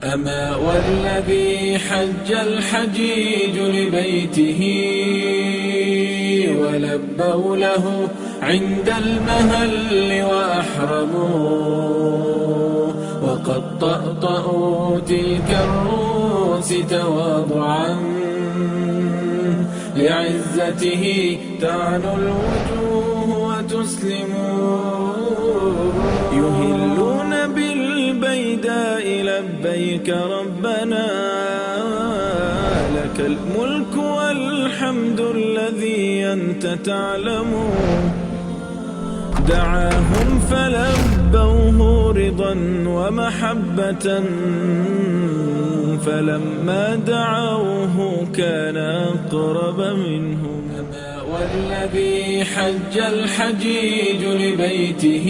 أما والذي حج الحجيج لبيته ولبوا له عند المهل وأحرموا وقد طأطأوا تلك الرؤوس تواضعا لعزته تعلو الوجوه وتسلم. يهلون بالبيداء لبيك ربنا لك الملك والحمد الذي أنت تعلم. دعاهم فلبوه رضا ومحبة فلما دعوه كان أقرب منهم. أما والذي حج الحجيج لبيته.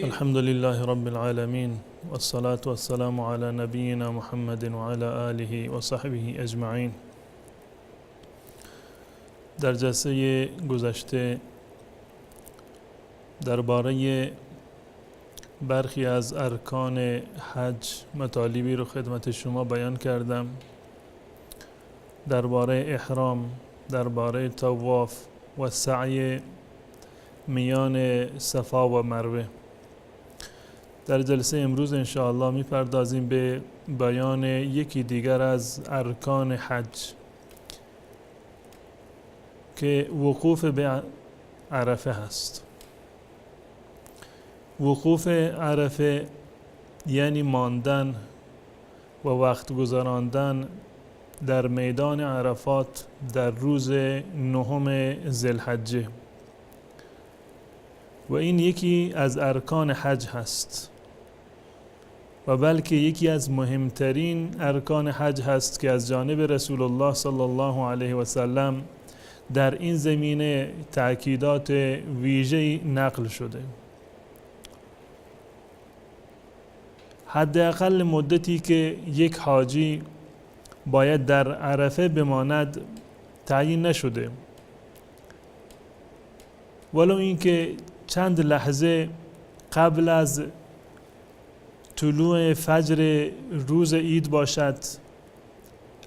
الحمد لله رب العالمين، والصلاة والسلام على نبينا محمد وعلى آله وصحبه أجمعين. در جلسه گذشته درباره برخی از ارکان حج مطالبی رو خدمت شما بیان کردم، درباره احرام، درباره طواف و سعی میان صفا و مروه. در جلسه امروز انشاءالله میپردازیم به بیان یکی دیگر از ارکان حج که وقوف به عرفه هست. وقوف عرفه یعنی ماندن و وقت گذراندن در میدان عرفات در روز نهم ذی‌الحجه، و این یکی از ارکان حج هست و بلکه یکی از مهمترین ارکان حج هست که از جانب رسول الله صلی الله علیه و سلم در این زمینه تأکیدات ویژه‌ای نقل شده. حداقل مدتی که یک حاجی باید در عرفه بماند تعیین نشده، ولو اینکه چند لحظه قبل از طلوع فجر روز عید باشد.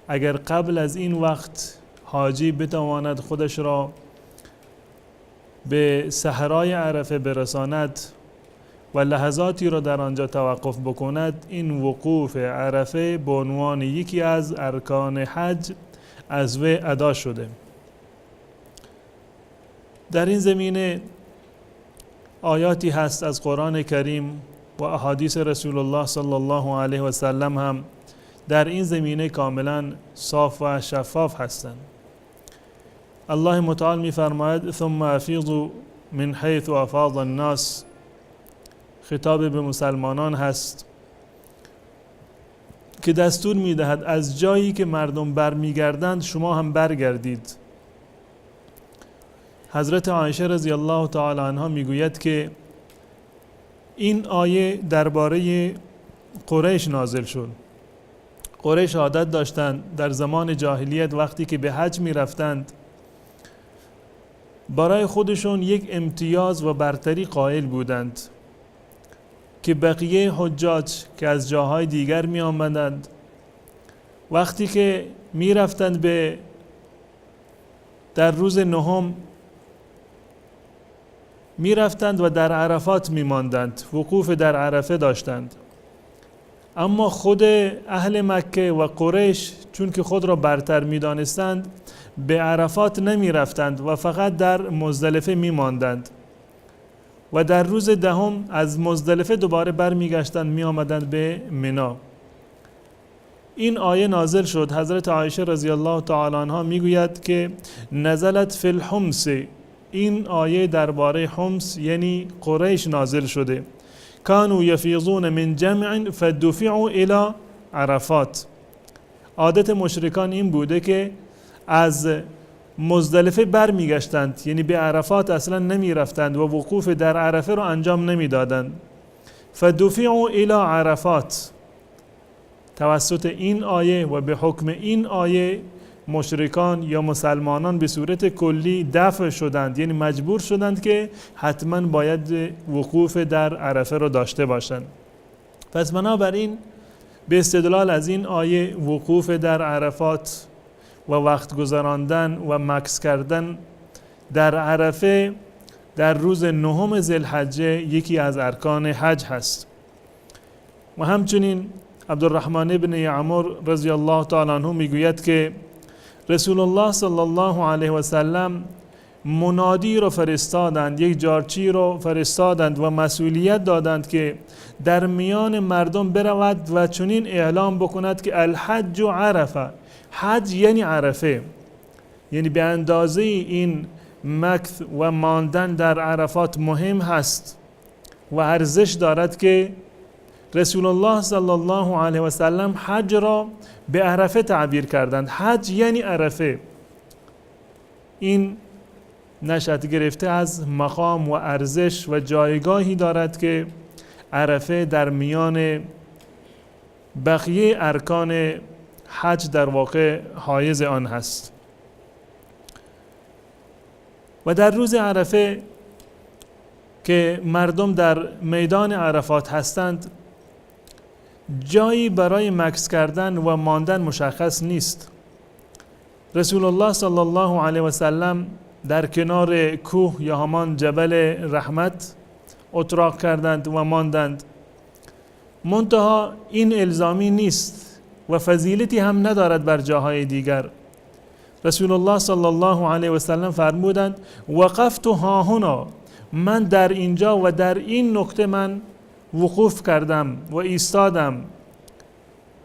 اگر قبل از این وقت حاجی بتواند خودش را به صحرای عرفه برساند و لحظاتی را در آنجا توقف بکند، این وقوف عرفه به عنوان یکی از ارکان حج از وی ادا شده. در این زمینه آیاتی هست از قرآن کریم و احادیث رسول الله صلی الله علیه و سلم هم در این زمینه کاملا صاف و شفاف هستند. الله متعال می‌فرماید ثم افیضوا من حیث افاض الناس، خطاب به مسلمانان هست که دستور می‌دهد از جایی که مردم برمیگردند شما هم برگردید. حضرت عایشه رضی الله تعالی عنها میگوید که این آیه درباره قریش نازل شد. قریش عادت داشتند در زمان جاهلیت وقتی که به حج میرفتند برای خودشون یک امتیاز و برتری قائل بودند که بقیه حجاج که از جاهای دیگر می آمدند وقتی که می رفتند به در روز نهم می رفتند و در عرفات می ماندند، وقوف در عرفه داشتند. اما خود اهل مکه و قریش چون که خود را برتر می دانستند به عرفات نمی رفتند و فقط در مزدلفه می ماندند و در روز دهم از مزدلفه دوباره برمیگشتند می آمدند به منا. این آیه نازل شد. حضرت عایشه رضی الله تعالی عنها میگوید که نزلت فی الحمص، این آیه درباره حمص یعنی قریش نازل شده. کانوا یفیضون من جمع فدفعوا الی عرفات. عادت مشرکان این بوده که از مزدلفه برمیگشتند، یعنی به عرفات اصلا نمیرفتند و وقوف در عرفه رو انجام نمیدادند. فدفعوا الی عرفات، توسط این آیه و به حکم این آیه مشرکان یا مسلمانان به صورت کلی دفع شدند، یعنی مجبور شدند که حتما باید وقوف در عرفه رو داشته باشند. پس بنابراین به استدلال از این آیه وقوف در عرفات و وقت گذراندن و مکث کردن در عرفه در روز نهم ذوالحجه یکی از ارکان حج هست. و همچنین عبدالرحمن ابن یعمر رضی الله تعالی عنه میگوید که رسول الله صلی الله علیه و سلم منادی رو فرستادند، یک جارچی رو فرستادند و مسئولیت دادند که در میان مردم برود و چنین اعلام بکند که الحج عرفه، حج یعنی عرفه، یعنی به اندازه این مکث و ماندن در عرفات مهم هست و ارزش دارد که رسول الله صلی الله علیه و سلم حج را به عرفه تعبیر کردند. حج یعنی عرفه. این نشأت گرفته از مقام و ارزش و جایگاهی دارد که عرفه در میان بقیه ارکان حج در واقع حایز آن هست. و در روز عرفه که مردم در میدان عرفات هستند، جایی برای مکث کردن و ماندن مشخص نیست. رسول الله صلی الله علیه و سلم در کنار کوه یا همان جبل رحمت اتراق کردند و ماندند. منتها این الزامی نیست و فضیلتی هم ندارد بر جاهای دیگر. رسول الله صلی الله علیه و سلم فرمودند وقفت ها هنا، من در اینجا و در این نقطه من وقوف کردم و ایستادم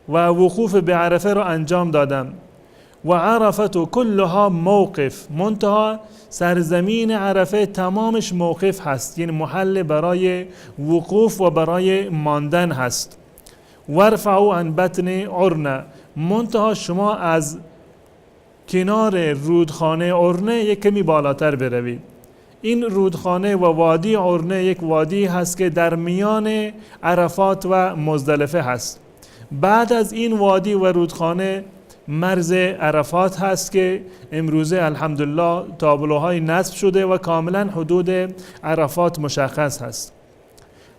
و وقوف به عرفه را انجام دادم. و عرفة کلها موقف، منتها سرزمین عرفه تمامش موقف هست، یعنی محل برای وقوف و برای ماندن هست. وارفعوا عن بطن عرنه، منتها شما از کنار رودخانه عرنه یک کمی بالاتر بروید. این رودخانه و وادی عرنه یک وادی هست که در میان عرفات و مزدلفه هست. بعد از این وادی و رودخانه مرز عرفات هست که امروزه الحمدلله تابلوهای نصب شده و کاملا حدود عرفات مشخص هست.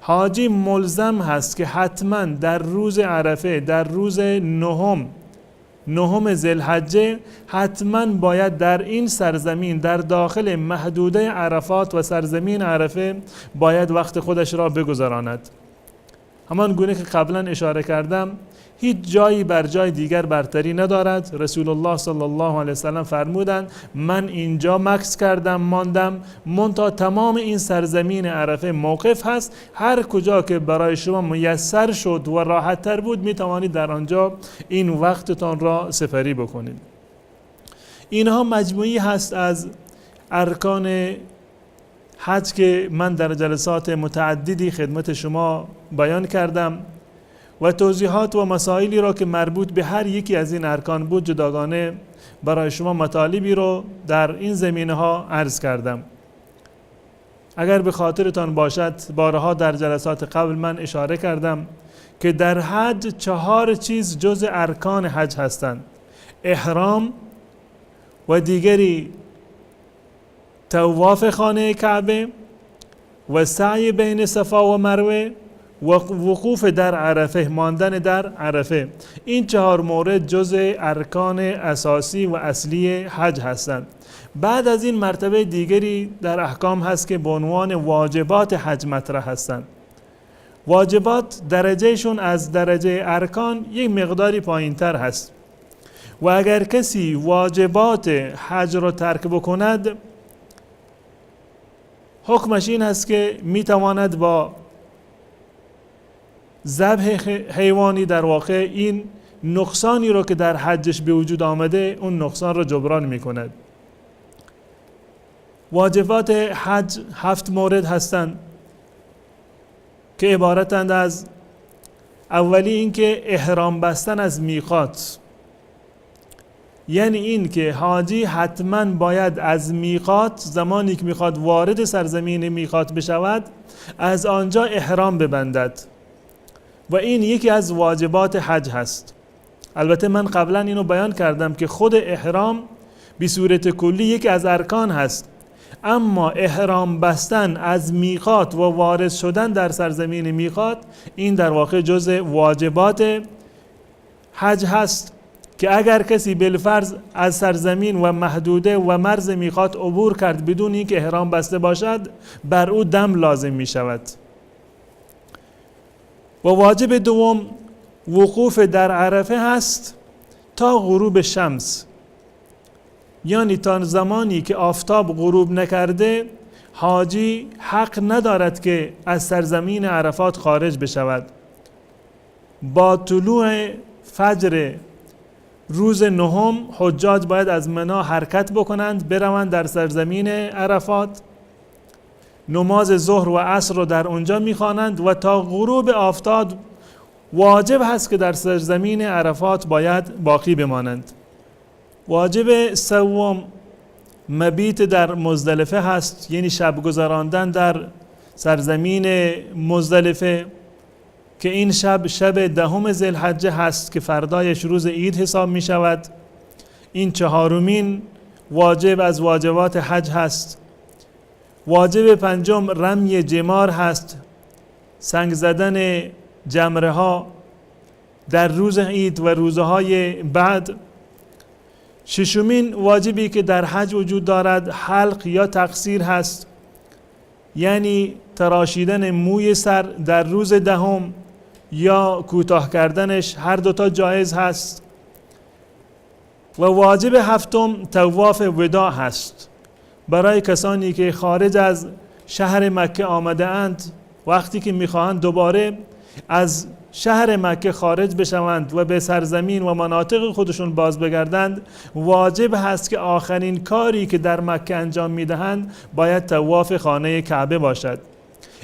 حاجی ملزم هست که حتما در روز عرفه، در روز نهم ذوالحجه، حتما باید در این سرزمین، در داخل محدوده عرفات و سرزمین عرفه باید وقت خودش را بگذراند. همان گونه که قبلا اشاره کردم، هیچ جایی بر جای دیگر برتری ندارد. رسول الله صلی الله علیه وسلم فرمودند من اینجا مکث کردم، ماندم، منتها تمام این سرزمین عرفه موقف هست، هر کجا که برای شما میسر شد و راحت تر بود میتوانید در آنجا این وقتتان را سپری بکنید. اینها مجموعی هست از ارکان حج که من در جلسات متعددی خدمت شما بیان کردم و توضیحات و مسائلی را که مربوط به هر یکی از این ارکان بود جداگانه برای شما مطالبی رو در این زمینه ها عرض کردم. اگر به خاطرتان باشد بارها در جلسات قبل من اشاره کردم که در حج 4 چیز جز ارکان حج هستند: احرام و دیگری طواف خانه کعبه و سعی بین صفا و مروه و وقوف در عرفه، ماندن در عرفه. این 4 مورد جزء ارکان اساسی و اصلی حج هستند. بعد از این مرتبه دیگری در احکام هست که به عنوان واجبات حج مطرح هستند. واجبات درجهشون از درجه ارکان یک مقداری پایین تر هست و اگر کسی واجبات حج را ترک بکند حکمش این هست که میتواند با ذبح حیوانی در واقع این نقصانی رو که در حجش به وجود آمده اون نقصان رو جبران میکند. واجبات حج 7 مورد هستند که عبارتند از: اولی اینکه احرام بستن از میقات، یعنی این که حاجی حتما باید از میقات زمانی که میخواد وارد سرزمین میقات بشود از آنجا احرام ببندد و این یکی از واجبات حج هست. البته من قبلا اینو بیان کردم که خود احرام به صورت کلی یکی از ارکان هست، اما احرام بستن از میقات و وارد شدن در سرزمین میقات این در واقع جزء واجبات حج هست که اگر کسی بالفرض از سرزمین و محدوده و مرز میقات عبور کرد بدون اینکه احرام بسته باشد، بر او دم لازم می شود. و واجب دوم وقوف در عرفه هست تا غروب شمس، یعنی تا زمانی که آفتاب غروب نکرده حاجی حق ندارد که از سرزمین عرفات خارج بشود. با طلوع فجر روز نهم حجاج باید از منا حرکت بکنند، بروند در سرزمین عرفات، نماز ظهر و عصر رو در اونجا میخوانند و تا غروب آفتاب واجب هست که در سرزمین عرفات باید باقی بمانند. واجب سوم مبیت در مزدلفه هست، یعنی شب گذراندن در سرزمین مزدلفه که این شب شب دهم ذوالحجه هست که فردایش روز عید حساب می شود. این چهارمین واجب از واجبات حج هست. واجب پنجم رمی جمار هست، سنگ زدن جمره ها در روز عید و روزهای بعد. ششمین واجبی که در حج وجود دارد حلق یا تقصیر هست، یعنی تراشیدن موی سر در روز دهم یا کوتاه کردنش، هر دوتا جایز هست. و واجب هفتم طواف وداع هست برای کسانی که خارج از شهر مکه آمده اند، وقتی که میخواهند دوباره از شهر مکه خارج بشوند و به سرزمین و مناطق خودشون باز بگردند، واجب هست که آخرین کاری که در مکه انجام میدهند باید طواف خانه کعبه باشد.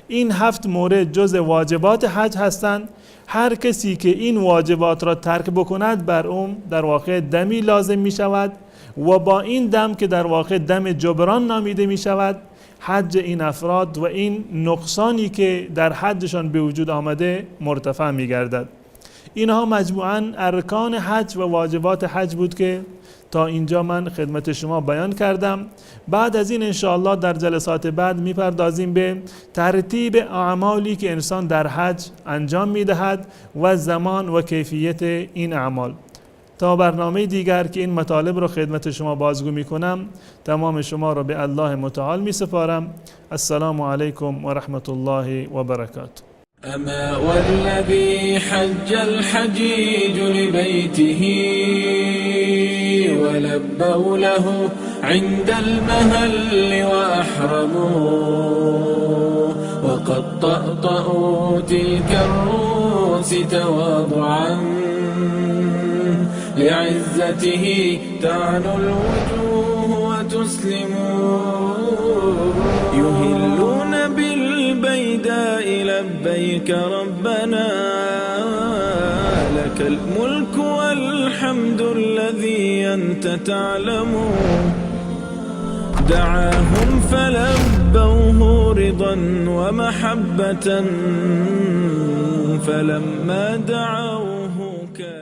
این 7 مورد جز واجبات حج هستند. هر کسی که این واجبات را ترک بکند بر اون در واقع دمی لازم می شود و با این دم که در واقع دم جبران نامیده می شود، حج این افراد و این نقصانی که در حجشان به وجود آمده مرتفع می گردد. اینها مجموعاً ارکان حج و واجبات حج بود که تا اینجا من خدمت شما بیان کردم. بعد از این انشاءالله در جلسات بعد میپردازیم به ترتیب اعمالی که انسان در حج انجام میدهد و زمان و کیفیت این اعمال. تا برنامه دیگر که این مطالب رو خدمت شما بازگو میکنم، تمام شما رو به الله متعال میسپارم. السلام علیکم و رحمت الله و برکاته. أما والذي حج الحجيج لبيته ولبوا له عند المهل وأحرموا وقد طأطأوا تلك الرؤوس تواضعا لعزته تعلو الوجوه وتسلم. يهلون بالبيداء لبيك ربنا لك الملك والحمد الذي أنت تعلم. دعاهم فلبوه رضا ومحبة فلما دعوه كان.